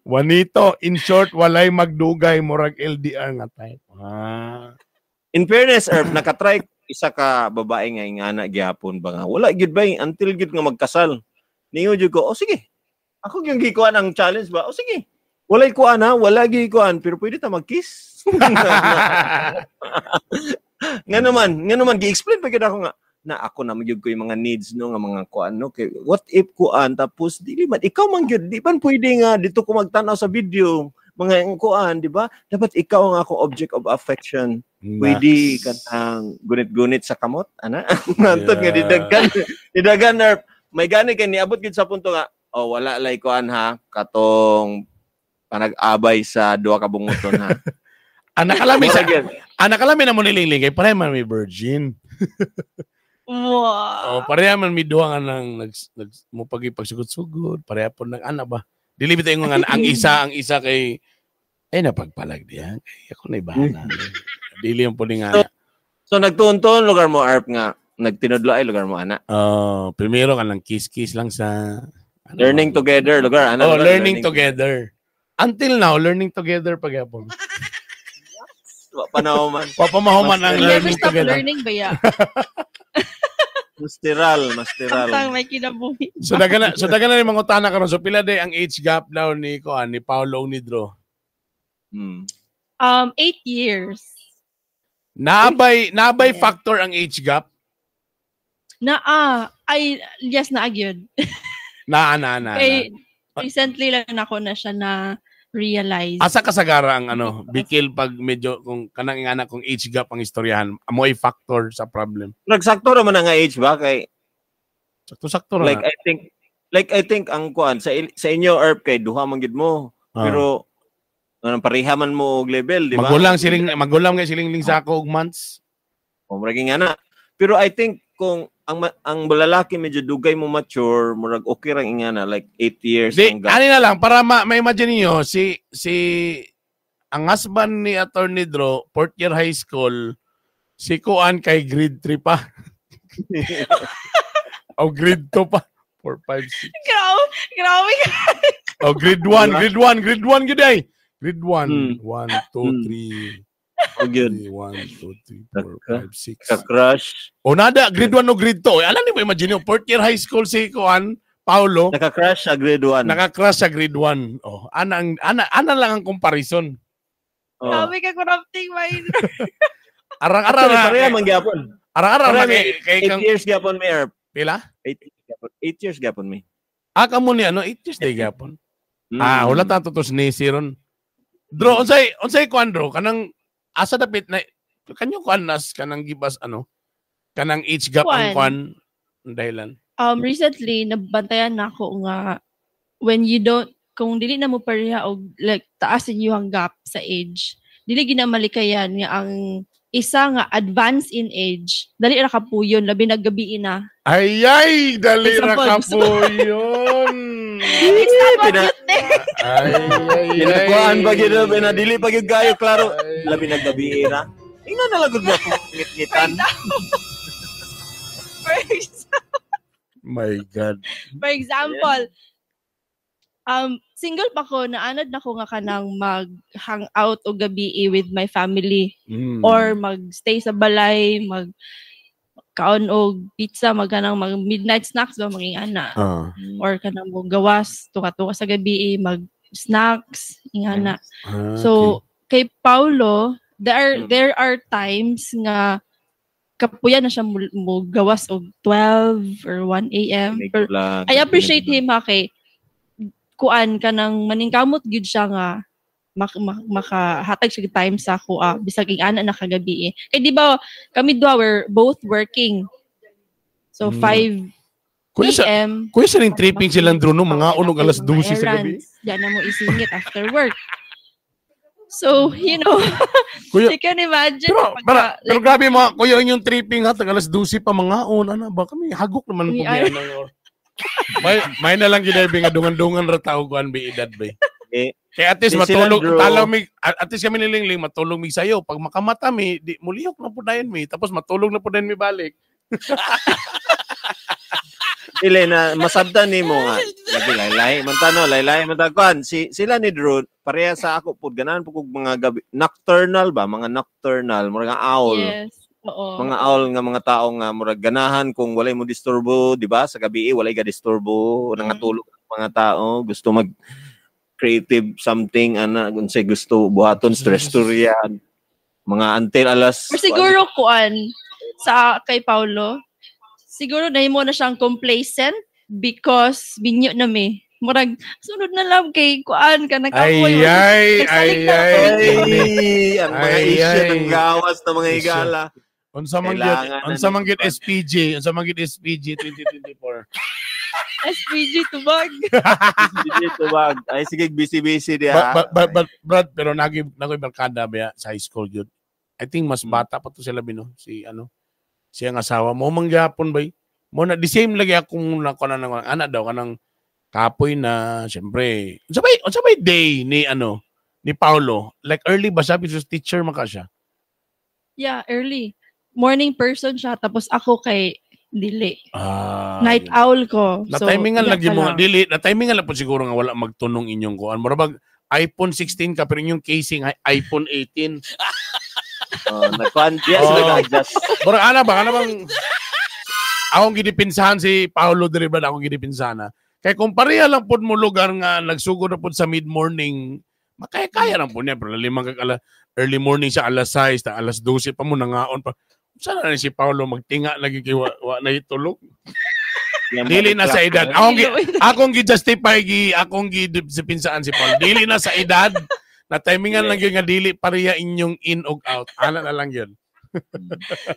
Juanito, in short, walay magdugay murag LDR nga type. Ah. In fairness, Erp, nakatry isa ka babae nga ingana gyapon ba nga. Wala gyud ba until gyud nga magkasal. Ningo jud ko, oh sige. Ako gyud gikuan ang challenge ba? Oh sige. Walay kuan ha, wala gyud kuan, pero pwede ta mag-kiss. Nga naman gi-explain pa gyud ako nga na ako na magyud ko yung mga needs no nga mga kuan no kay what if kuan tapos dili man ikaw man gyud di man pwede nga dito ko magtan-aw sa video mga kuan di ba dapat ikaw ang akong object of affection. Pwede kanang gunit-gunit sa kamot ana. Antod nga didagan nerve may gani kay niabot gyud sa punto nga oh wala lay kuan ha katong panag-abay sa duha ka bunguton ha. Anak kalami na mo nilingling kay pareha man may virgin. Wow. Oh, pareha man may duha nga nang nag mo pagipagsugot-sugod, pareha po nag ana ba. Dili bitaw nga ang isa kay ay napagpalag diha kay ako na ibahala. Dili ang pud nga. So nagtuon-tuon lugar mo Arp nga nagtinudlo ay lugar mo ana. Oh, primero kanang kiss-kiss lang sa ano, learning together lugar ana. Oh, learning together. Until now learning together pagyapon. Panahuman. Papamahuman ang learning together. Learning ba ya? Masteral. Samtang may kinabuhi. So daga na ni mangutana karon. So pila day ang age gap daw ni kuan ni Paolo ug ni Dro? 8 years. Naabay yeah. Factor ang age gap? Naa ay yes na gyud. Na. Kay, recently lang ako na siya na realize. Asa kasagara ang ano, bikil pag medyo kung kanang ingana kung age gap ang istoryahan, amoy factor sa problem. Nagsakto ra man ang age ba kay sakto-sakto ra. Like I think ang kuan sa inyo Erp kay duha man gid mo. Pero anong pareha man mo og level, di ba? Magulang kay silingling sa ako og months. O murag ingana. Pero I think kung ang lalaki medyo dugay mo mature, murag okay rang ingana like 8 years. Di, ani na lang para ma-imagine niyo si ang husband ni Attorney Dro, fourth year high school, si Kuan kay grade 3 pa. O grade 2 pa. 4 5 6. Grabe. O grade 1 gid ay. Grade 1 1 2 3. Oh, good. 1, 2, 3, 4, 5, 6. Ka-crush. O nada, grade 1 o grade 2. Alam niyo ba, imagine nyo, fourth year high school si Kuan, Paolo. Naka-crush sa grade 1. Naka-crush sa grade 1. Oh, ana lang ang comparison. Oh. Grabe ka corrupting mind. Arang-arang. Pareha man gyapon. Arang-arang. 8 years gyapon, Mayor. Pila? 8 years gyapon, may. Ah, kamo ni ano, 8 years day gyapon. Ah, wala ta tutos ni siron. Dro, unsay kuan Dro kanang asa dapit na kanyo kuan nas kanang gibas ano kanang age gap ang kuan dahilan. Recently nabantayan nako nga when you don't kung dili na mo pareha og like taas inyo ang gap sa age, dili ginamalikayan nga ang isa nga advance in age dali ra kapuyon labi naggabi na. Ay ay dali ra kapuyon. Ay. Pinakuan ba gyud pinadili pa gyud kayo klaro labi naggabi ra. Ingna na lang gud mo ngit-ngitan. My God. For example, single pa ko naanad na ko nga kanang mag-hang out og gabi with my family or magstay sa balay, mag kaon og pizza, magkanang mag midnight snacks ba maging ana. Or kanang mo gawas tuka-tuka sa gabi mag snacks ingana. So kay Paulo, there are times nga kapuya na siya mo gawas og 12 or 1 AM. Pero I appreciate him ha kay kuan kanang maningkamot gyud siya nga makahatag siya time sa ako bisag ing-ana na kagabi eh. Kay di ba kami duha we're both working. So 5 PM. Kuya sa ning tripping silang Bruno mga unog alas 12 sa gabi. Diyan na mo isingit after work. So, you know, kuya, you can imagine. Pero grabe mga kuya yung tripping ha, tag alas 12 pa mga on ana ba kami hagok naman po niya ng or. May na lang gid nga dungan-dungan ra tao kuan bi edad ba. Eh, kaya at least matulog talaw mi at least kami nilingling matulog mi sayo pag makamata mi di mulihok na pud dayon mi tapos matulog na pud dayon mi balik. Dili na masabtan nimo nga lagi laylay man tano laylay man ta kuan si sila ni Drew pareha sa ako pud ganahan pud kog mga gabi nocturnal ba mga nocturnal mura nga owl. Yes. Oo. Mga owl nga mga tao nga murag ganahan kung walay mo disturbo, di ba? Sa gabi eh, walay ga disturbo, nangatulog ang mga tao, gusto mag creative something ana unsay gusto buhaton, stress storya mga until alas Or siguro kuan sa kay Paulo, siguro nahimo na siyang complacent because binyo na mi. Murag sunod na lang kay kuan ka Ay, nakapoy. ay, ay, Nagsalig na ay. Ay, ang mga Ay, issue ay. ng gawas ng mga Issue. higala. Unsa man gyud, Kailangan na unsa man ni- gyud SPG, unsa man gyud SPG 2024. SPG tubag. Sige, tubag. Ay, sige, busy-busy diha. But Brad, pero nagi nagoy barkada ba sa high school yun. I think mas bata pa to sila bino si ano siyang asawa mo mangyapon bay. Mo na the same lagi akong na kuno ng anak daw kanang kapoy na syempre. Unsa bay day ni ano ni Paulo? Like early ba siya because teacher man ka siya. Yeah, early. Morning person siya tapos ako kay dili. Ah, Night yun. owl ko. Na timingan iya lagi ka mo lang. dili na timingan lang po siguro nga wala magtunong inyong kuan. Mura bag iPhone 16 ka pero inyong casing ay iPhone 18. Oh, nagkuhan diya sila Oh. nag-adjust. Mura ana ba ana bang akong gidipinsahan si Paolo diri ba akong gidipinsahan na. Kay kung pareha lang pod mo lugar nga nagsugod na pod sa mid-morning, makaya-kaya lang po niya pero limang kag ala, early morning siya alas 6 ta alas 12 pa mo nangaon pa. Sana na ni si Paolo magtinga lagi kay wa na itulog. Dili na sa edad. Akong gi-justify gi akong gi-dipinsaan si Paul. Dili na sa edad. Na timingan lang yun nga dili pareha inyong in og out. Ana na lang yun.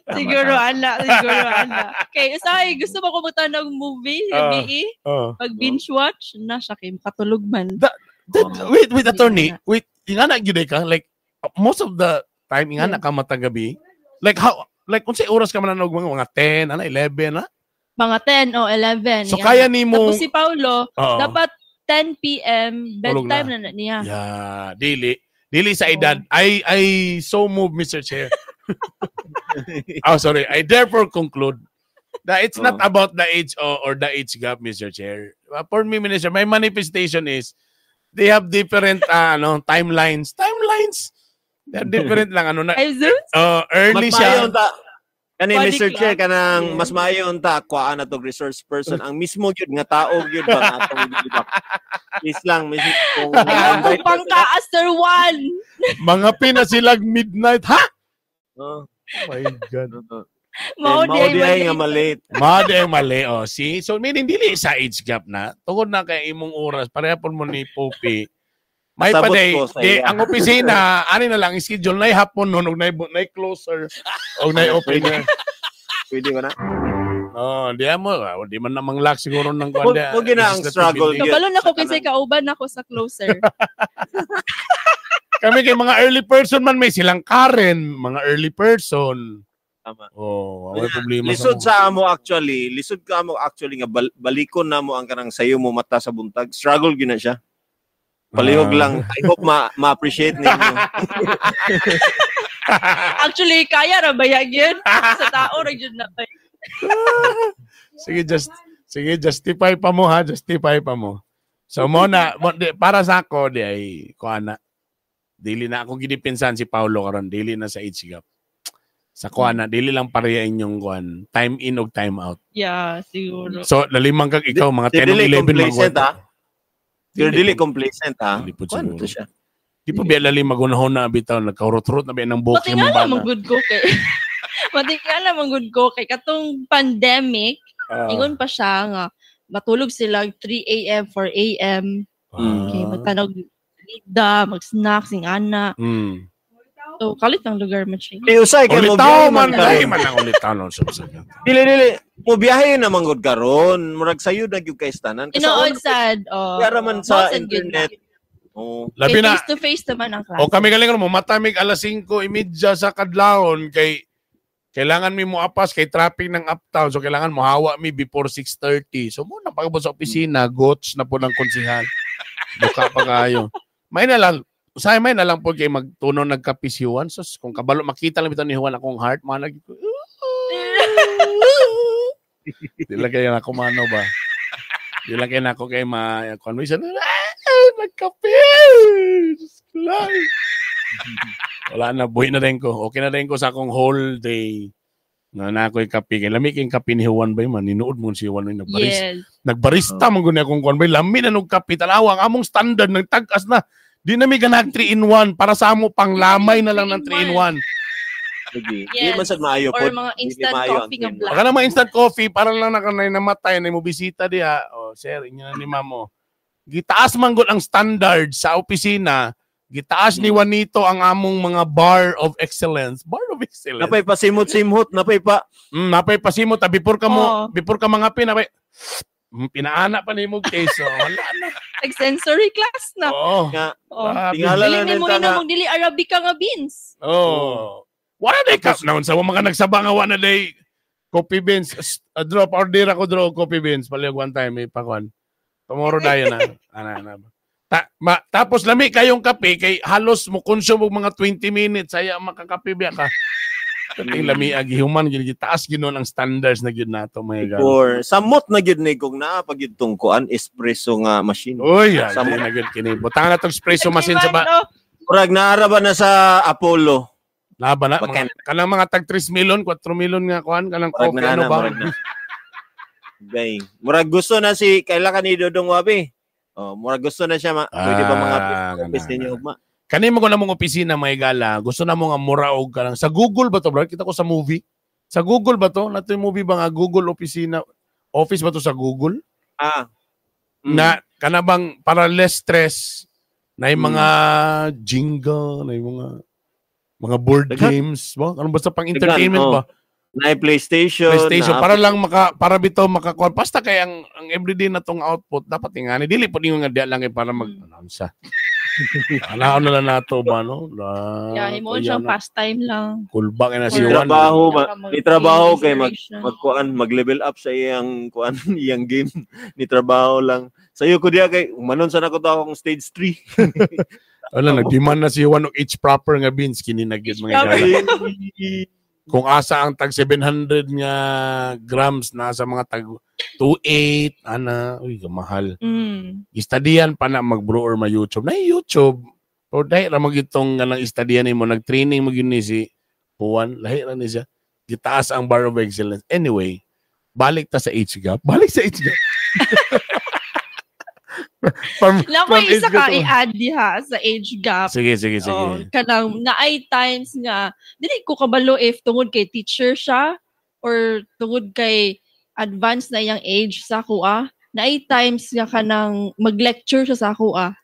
Siguro ana, siguro ana. Kay usahay gusto mo kumuta ng movie, gabi Oh. pag binge watch na siya kay makatulog man. Wait, wait, attorney. Wait, ingana gyud eh ka like most of the time ingana ka matag gabi. Like how like unsay oras ka mananog mga 10, ana 11 na? Mga 10 o 11. So yan. kaya nimo Tapos si Paulo, Oo. dapat 10 p.m. Tulog bedtime na na niya. Yeah, dili. Dili sa edad. I so move, Mr. Chair. Oh, sorry. I therefore conclude that it's not Oo. about the age or the age gap, Mr. Chair. For me, Minister, my manifestation is they have different ano timelines. Timelines. They have different lang ano na Ay, Zeus? early Mas maayo siya. unta. Kani Body Mr. Chair clock. kanang Yeah. mas maayo unta kuhaan na tog resource person ang mismo gyud nga tao gyud ba nga atong gibak. Please lang mis kung Ayaw ko invite pang ka, Sir Juan! Mga pina silag midnight. Ha? Oh, Oh my God. Mao mao di ay di ay nga mali. malate. Madi ang mali. Oh, see? So, meaning, dili sa age gap na. Tungod na kay imong oras, pareha po mo ni Poppy. May Sabot pa day, ko sa di, iya. ang opisina, ani na lang, schedule na hapon nun, og nay closer, og nay opener. Pwede ba na? No, di mo, di man namang lock siguro ng Mo- mo gina ang struggle yun. Kabalo na ko Sa kasi kauban ako sa closer. Kami kay mga early person man may silang Karen, mga early person. Tama. Oh, may problema Lisod sa sa amo actually, lisod ka amo actually nga balikon na mo ang kanang sayo mo mata sa buntag. Struggle gyud na siya. Palihog lang. I hope ma-appreciate ninyo. Actually, kaya ra ba yan yun? Sa tao ra yun na ba? Sige, just sige, justify pa mo ha, justify pa mo. So mo na, mo, di, para sa ako di ay kuana. Dili na ako gidipinsan si Paulo karon, dili na sa age gap. Sa kuana, dili lang pareha inyong kuan, time in og time out. Yeah, siguro. So lalimang kag ikaw mga Di- 10 o dili 11 complacent, magwata. ha? Pero dili complacent ha. Dili po Kuan siguro. to siya. Di pa biya lalim magunahon na bitaw nagkaurot-urot na biya ng buhok Pati yung nga bana. lang manggod ko kay. Pati nga lang manggod ko kay katong pandemic, ingon pa siya nga matulog sila 3 a.m., 4 a.m. Okay, magtanog lida, mag-snacks, sing ana. So, kalit ang lugar man siya. Di usay kay mo Ulitaw biyahe man, man dai karon. man ang ulitaw no sa. Dili dili mo biyahe na man gud karon. Murag sayo na gyud kay tanan. Kasi Inood sad. Oh, Kaya man sa Mao sad gyud na. internet. Oh. Labi Kay na face to face naman ang klase. O kami galing mo matamig alas 5:30 sa kadlawon kay kailangan mi mo apas kay traffic ng uptown so kailangan mo hawa mi before 6:30. So mo na pagabot sa opisina, gots na po ng konsihal. Buka pa kayo. May na lang usay may na lang po kay magtuno nagkape si Juan. Sus, kung kabalo makita lang bitaw ni Juan akong heart, mga nag Di lang kayo na kumano ba? Di lang kayo na ako kay ma kuan mo nagkape. Diyos ko lang. Wala na, buhi na rin ko. Okay na rin ko sa akong whole day. Na ako'y kape. Kay lami kayong kape ni Juan bay man. Ninuod mo si Juan bay nagbarista. Yes. Nagbarista man gud akong kuan bay. Lami na nog kape. Tanawa ang among standard nang tag-as na. Di na mi ganahag 3 in 1 para sa amo pang lamay na lang ng 3 in 1. Lagi. Yes. Di man sad maayo Or pod. mga Di instant maayo ang coffee nga 3 in 1. black. Baka na mga instant coffee para lang na namatay na mo bisita diha. Oh, sir, inyo na ni mamo. Gitaas man gud ang standard sa opisina. Gitaas ni Juanito ang among mga bar of excellence. Bar of excellence. Napay pa simot-simot, napay pa Napay pasimot ah, before ka mo, Oo. before ka mangapin napay pinaana pa nimo keso. Wala na. Nag-sensory class na. Oo. nga Oh. Grabe. Tingala Dili na ni mo nita inom nga. og dili Arabica nga beans. Oh. Wala day ka naon sa mga nagsaba nga wala day coffee beans. Drop order ako draw coffee beans palihog one time may pakuan. Tomorrow dayon na. Ana ana. Tapos lami kayong kape kay halos mo consume og mga 20 minutes saya makakape biya ka. Kating lami agi human gyud gitaas gyud nun ang standards na gyud nato mga gala. Or samot na gyud ni kung naa pa gyud tong kuan espresso nga machine. Uy, ay, Samot. na gyud kini. Butang na tong espresso machine sa ba. No? Murag naara ba na sa Apollo? Laban na Bakan. mga, kanang mga tag 3 million, 4 million nga kuan kanang Murag coffee na ano na, ba? murag na. Gay. Murag gusto na si kaila ka ni Dodong Wabi. Oh, murag gusto na siya ma. Pwede ba mga Ah, office kana, ninyo kana. ugma? Kani mo ko na mong opisina may gala. Gusto na mo nga mura og kanang sa Google ba to bro? Kita ko sa movie. Sa Google ba to? Nato yung movie ba nga Google opisina? Office ba to sa Google? Ah. Mm. Na kana bang para less stress na yung mga jingle, na yung mga board Daghan. games ba? Ano basta pang entertainment oh. ba? Na PlayStation, PlayStation na para lang maka para bitaw makakuan basta kay ang everyday na tong output dapat ingani dili po ninyo nga diya lang kay para mag ano sa Anaon na lang nato ba no? La, Yeah, himo siyang pastime lang. Kulba kay na si Or- Juan. Trabaho ba? Naka- Ni trabaho kay inspiration. magkuan mag-level up sa iyang kuan iyang game ni trabaho lang. Sayo ko diya kay umanon sa nako to akong stage 3. Wala nag-demand na si Juan og each proper nga beans kini na gyud mga Proper. gala. Kung asa ang tag 700 nga grams nasa mga tag 28 ana uy kamahal. Istadiyan pa na mag-brew or ma-YouTube. Na YouTube. O dahil ra mag itong nga nang istadiyan nimo nag-training mo gyud ni si Juan, lahi ra ni siya. Gitaas ang bar of excellence. Anyway, balik ta sa age gap. Balik sa age gap. From, Lang from ko isa age gap ka to- i-add diha sa age gap. Sige, sige, sige. Oh, kanang naay times nga dili ko kabalo if tungod kay teacher siya or tungod kay advanced na iyang age sa ako ah. Naay times nga kanang mag-lecture siya sa ako ah.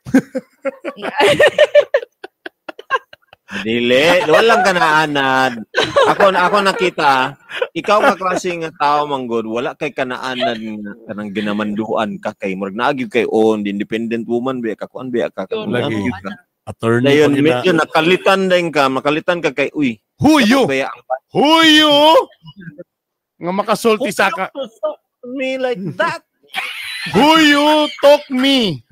Dili, walang kanaanad. Ako ako nakita, ikaw nga klase nga tao manggod, wala kay kanaanad nga kanang ginamanduan ka kay murag naagi kay own independent woman biya ka kuan biya ka Yun, Lagi. oo, ka. ana. Attorney Dayon pa gyud na. medyo nakalitan din ka, makalitan ka kay uy. Huyo! Kaya ang Huyo! Nga makasulti sa ka. me like that. Huyo talk me.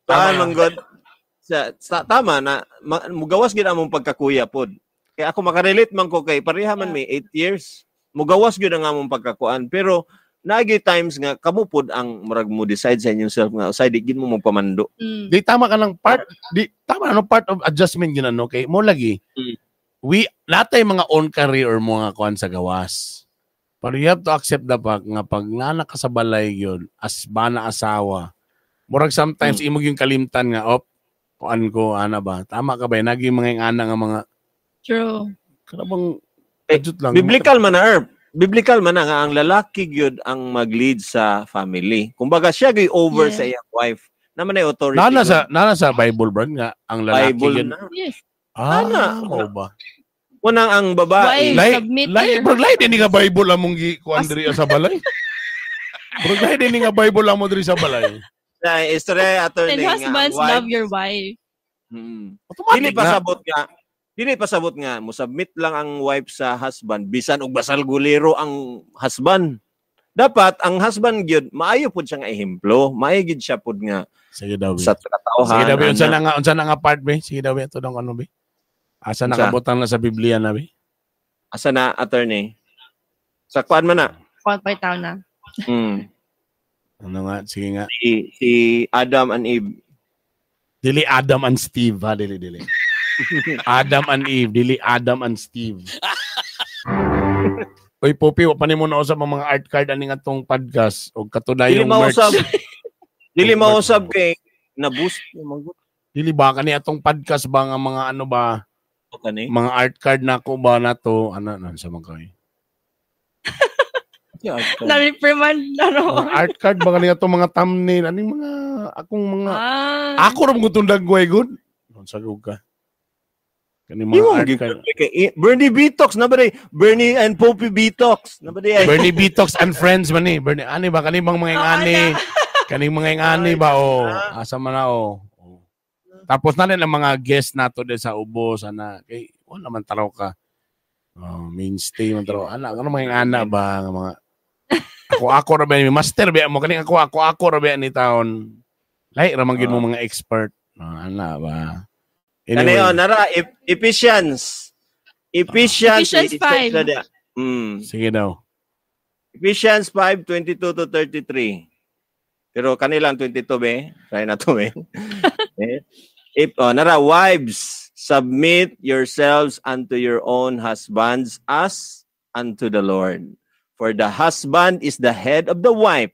Taan manggod. Sa tama na mugawas gid among pagkakuya pod. Kaya ako makarelate man ko kay pareha man may 8 years. Mugawas gyud ang among pagkakuan pero naagi times nga kamo pod ang murag mo decide sa inyong self nga usay di gid mo magpamando. Di tama ka ng part, di tama ano part of adjustment yun ano kay mo lagi. We natay mga own career or mga kuan sa gawas. Pero you have to accept the fact nga pag nana ka sa balay yun, as bana asawa, murag sometimes imog yung kalimtan nga, op, kuan ko, ana ba? Tama ka ba? Nagi mga yung ana nga mga, True. kanabang, Eh, adjust lang. Biblical man na Herb. Biblical man na nga ang lalaki gyud ang mag-lead sa family. Kumbaga siya gyud over Yeah. sa iyang wife. Naman ay authority. Nana sa Bible, bro, nga ang lalaki Bible yun. na. Yes. Ah, Nana. mao ba? Unang ang babae. Wife. Lay, Submit lay, your bro, lay din nga Bible among gi kuan diri sa balay. Bro, lay din nga Bible amo diri sa balay. Na istorya attorney And nga ang husbands wife. love your wife. Automatic Dili na. pasabot nga. Dili pasabot nga mo submit lang ang wife sa husband bisan og basal gulero ang husband. Dapat ang husband gyud maayo pud siya nga ehemplo, maayo gyud siya pud nga Sige daw. sa katawhan. Sige daw, ana. unsa na nga part be? Sige daw, ato dong ano be? Asa Unsa? nakabutang na sa Biblia na be? Asa na attorney? Sa kuan man na. Kuan pa taon na. Ano nga, sige nga. Si Adam and Eve. Dili Adam and Steve ha, dili dili. Adam and Eve, dili Adam and Steve. Oy, Popi, wa pa nimo nausab ang mga art card ani nga tong podcast og Dili katudayong merch. mausab. Dili mausab kay na-boost yung mga Dili ba kani atong podcast ba nga mga ano ba, kani? mga art card na ko ba nato ana nan sa mga kay. Na-reprimand na Mga roon. art card ba kani atong mga thumbnail aning mga akong mga ako ra mo gutong dagway gud. Non sa ka. Kani Di mga mo art gi- card. kay Bernie Bitox na ba day? Bernie and Popey Bitox na ba day? Bernie Bitox and friends man ni. Bernie ani ba kani bang mga ingani? Kaning mga ingani ba o asa man na o. Oh. Tapos na rin ang mga guest nato din sa ubos ana kay wala man taraw ka. Oh, mainstay man taraw. Ana ano mga ingana ba nga mga ako ra ba ni master ba mo kaning ako ra ba ni taon. Lahi ra man gyud mo mga expert. Oh, ana ba. Kani Anyway, oh, nara Ephesians. Ephesians, Ephesians 5. Sige daw. Ephesians 5:22 to 33. Pero kanilang 22 be, try na to be. Eh, if oh, nara wives, submit yourselves unto your own husbands as unto the Lord. For the husband is the head of the wife,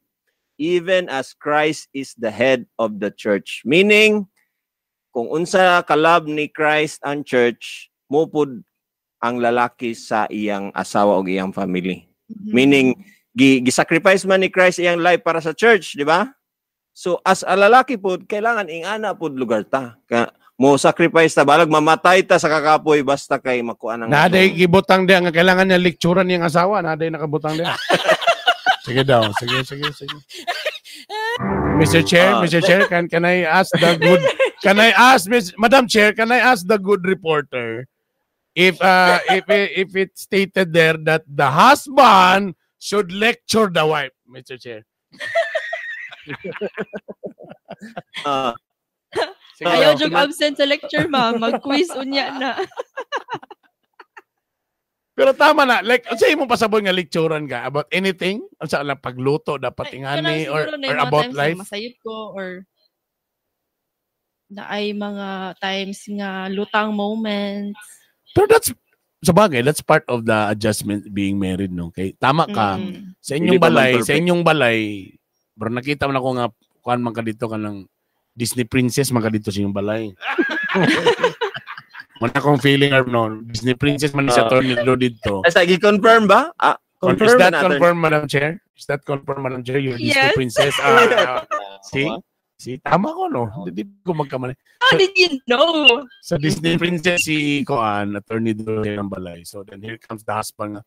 even as Christ is the head of the church. Meaning, kung unsa kalab ni Christ ang church, mupod ang lalaki sa iyang asawa o iyang family. Meaning, gi-sacrifice man ni Christ iyang life para sa church, di ba? So, as a lalaki pod, kailangan ingana pod lugar ta. Ka, mo sacrifice ta, balag mamatay ta sa kakapoy basta kay makuha ng Naday gibutang diya nga kailangan niya lekturan niyang asawa, naday nakabutang diya. Sige daw, sige. Mr. Chair, Mr. Chair, can I ask the good can I ask Miss Madam Chair, can I ask the good reporter if it stated there that the husband should lecture the wife, Mr. Chair? Sige Ayaw daw. jug absent sa lecture, ma'am. Mag-quiz unya na. Pero tama na, like unsa imong pasabot nga lecturean ka about anything? Unsa lang pagluto dapat Ay, ingani kanang or siguro na yung mga about times na life? Masayod ko or na ay mga times nga lutang moments. Pero that's sa bagay, that's part of the adjustment being married, no? Kay tama ka. Mm. Sa inyong Hindi pa man balay, sa perfect. inyong balay, bro nakita man ako nga kuan man ka dito ka ng Disney princess man ka dito sa inyong balay. Wala akong feeling or no, Disney princess man ni sa tornado dito. Asa gi-confirm ba? Ah, confirm Is that na, attorney? confirmed, Madam Chair? Is that confirmed, Madam Chair? You're Disney Yes. princess. See? See, tama ko, no? Hindi ko magkamali. How did you know? Sa Disney princess si Koan, attorney doon ng balay. So then here comes the husband nga.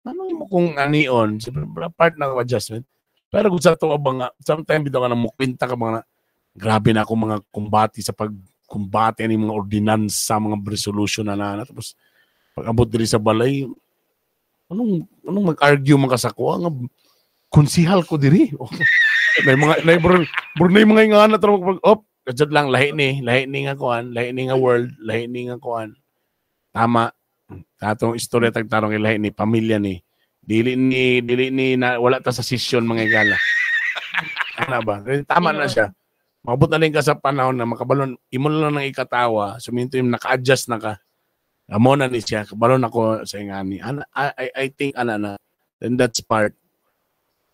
Ano mo kung anion? Siyempre, part ng adjustment. Pero kung sa to ba nga, sometimes bitaw ka na mukwenta ka mga grabe na ako mga kumbati sa pagkumbate ni mga ordinansa, mga resolution na na. Tapos pag abot diri sa balay, anong mag-argue man ka sa kuha nga konsihal ko diri. May mga nay bro, nay mga ingana tro pag op, kadyot lang lahi ni nga kuan, lahi ni nga world, lahi ni nga kuan. Tama. Katong istorya tagtarong kay lahi ni pamilya ni. Dili ni na, wala ta sa session mga igala. Ana ba? Tama na siya. Maabot na rin ka sa panahon na makabalon, imo na lang ng ikatawa, suminto yung naka-adjust na ka. Amo na ni siya, kabalon ako sa ingani. Ana, I think ana na. Then that's part.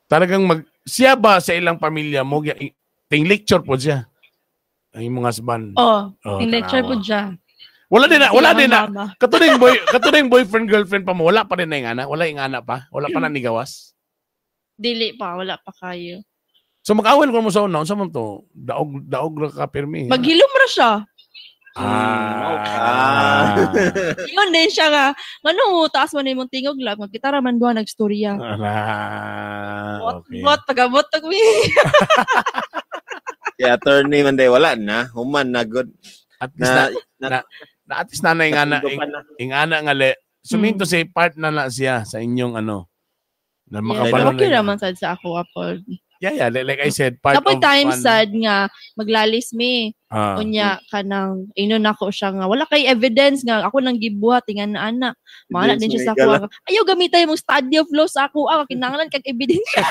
Talagang siya ba sa ilang pamilya mo, ting lecture po siya. Ang imong husband. Oh, Oh, in lecture tanawa. po siya. Wala din na, wala din na. Mama. Katuning boyfriend girlfriend pa mo, wala pa rin na ingana, wala ingana pa, wala pa na nigawas. Dili pa, wala pa kayo. So mag-awel ko mo sa una, unsa man to? Daog ra ka pirmi. Maghilom ra siya. Ah. Yun din siya nga. Ngano, taas man imong tingog lab, magkita ra man duha nagstorya. Ah, okay. Bot, tagabot tag mi. Si attorney man day wala na, human na good. At least na, at least nanay nga na, ingana nga le. Suminto say part na siya sa inyong ano. Na makabalon. Okay ra man sad sa ako apod. Yeah, like I said, part Kapoy of times sad nga maglalis mi. Unya kanang inon nako siya nga wala kay evidence nga ako nang gibuhat tingan na ana. Maana din siya sa ako. Ayaw gamitay mong study of law sa ako. Ah, kinahanglan kag ebidensya.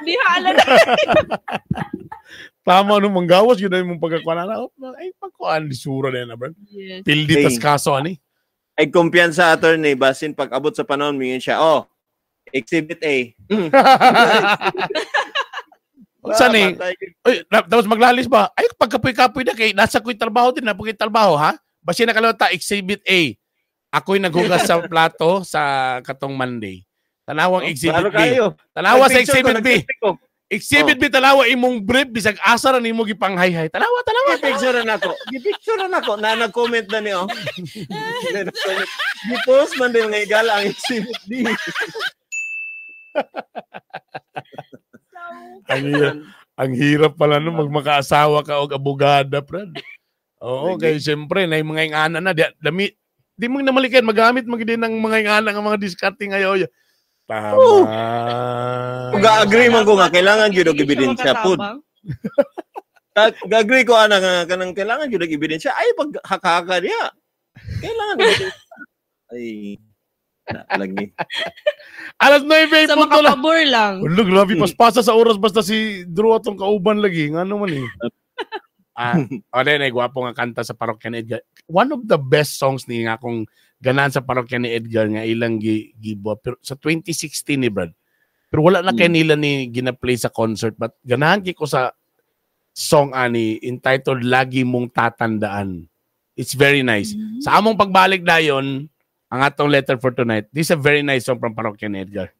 Diha na. Tama no manggawas yun ay mong pagkakuan na. Oh, ay pagkuan lisura na yan, bro. Yes. Pildi Hey. tas kaso ani. Ay kumpiyansa, attorney, basin pag abot sa panahon mingon siya, "Oh, Exhibit A." Saan eh? Patay. Uy, tapos maglalis ba? Ay, pagkapoy-kapoy na kay nasa ko'y trabaho din, napoy trabaho, ha? Basta nakalota, Exhibit A. Ako'y naghugas sa plato sa katong Monday. Tanawang Oh, Exhibit klaro B. kayo. Tanawa sa Nagpicture ko, Exhibit B. nagpicture ko. Exhibit B, tanawa imong brief, bisag asa ra nimo gipanghay-hay. Tanawa, tanawa. Gipicture na ako. Gipicture na ako. Na nag-comment na niyo. Na nag-comment. Gipost man din nga igala ang Exhibit B. Ang hirap pala no magmakaasawa ka og abogada, brad. Oo, Lagi. kay siyempre na mga ingana na di, dami di mo namalikan magamit mo gid ng mga ingana nga mga diskarte ngayon. Tama. Oo. Kung ga-agree man ko nga kailangan gyud og ebidensya pud. Ga-agree ko ana nga kanang kailangan gyud og ebidensya. Ay pag haka-haka niya. Kailangan ebidensya. Ay na, lagi. Alas 9 Sa punto lang. makapabor lang. Ulo, grabe paspasa sa oras basta si Drew atong kauban lagi. Ngano man eh. O din, ay gwapo nga kanta sa parokya ni Edgar. One of the best songs ni nga akong ganahan sa parokya ni Edgar nga ilang gibuha. Pero sa 2016 ni Brad. Pero wala na kay nila ni gina-play sa concert, but ganahan kay ko sa song ani entitled "Lagi Mong Tatandaan." It's very nice. Sa among pagbalik dayon, ang atong letter for tonight. This is a very nice song from parokya ni Edgar.